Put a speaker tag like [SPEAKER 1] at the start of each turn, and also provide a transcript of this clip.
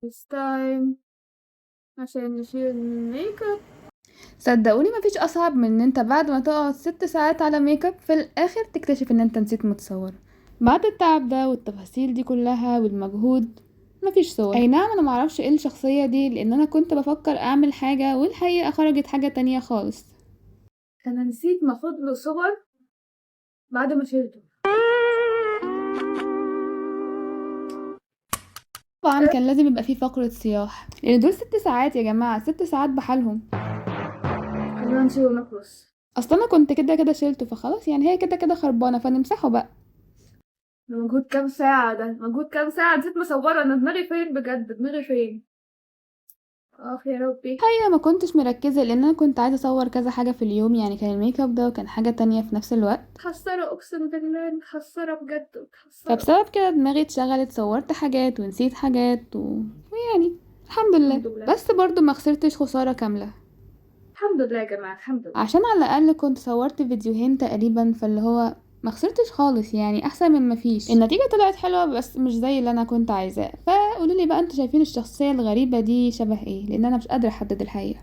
[SPEAKER 1] It's time عشان نشيل الميك اب.
[SPEAKER 2] صدقوني مفيش اصعب من ان انت بعد ما تقعد 6 ساعات على ميك اب في الاخر تكتشف ان انت نسيت ما تصور. بعد التعب ده والتفاصيل دي كلها والمجهود مفيش صور. اي نعم انا معرفش ايه الشخصية دي، لان انا كنت بفكر اعمل حاجة والحقيقة خرجت حاجة تانية خالص.
[SPEAKER 1] انا نسيت ما اخد له صور بعد ما شيلته.
[SPEAKER 2] طبعا كان لازم يبقى فيه فقرة صياح، لان دول 6 ساعات يا جماعة، 6 ساعات بحالهم.
[SPEAKER 1] خلينا نشيله ونخلص.
[SPEAKER 2] اصل انا كنت كده كده شيلته، فخلاص هي كده كده خربانة فنمسحه بقى.
[SPEAKER 1] ده مجهود كام ساعة، ده مجهود كام ساعة، نسيت مصورة. انا دماغي فين بجد، دماغي فين؟ اخ يا ربي.
[SPEAKER 2] الحقيقة ما كنتش مركزة لان انا كنت عايزة اصور كذا حاجة في اليوم، كان الميك اب ده وكان حاجة تانية في نفس الوقت.
[SPEAKER 1] متحسرة اقسم بالله، متحسرة بجد، متحسرة.
[SPEAKER 2] فبسبب كده دماغي اتشغلت، صورت حاجات ونسيت حاجات ويعني الحمد لله.
[SPEAKER 1] الحمد لله.
[SPEAKER 2] بس برضو ما خسرتش خسارة كاملة.
[SPEAKER 1] الحمد لله يا جماعة، الحمد لله.
[SPEAKER 2] عشان على الأقل كنت صورت فيديوهين تقريبا، فاللي هو ما خسرتش خالص، احسن من ما فيش. النتيجة طلعت حلوة بس مش زي اللي انا كنت عايزاه. فقولوا لي بقى انتوا شايفين الشخصية الغريبة دي شبه ايه، لان انا مش قادرة احدد الحقيقة.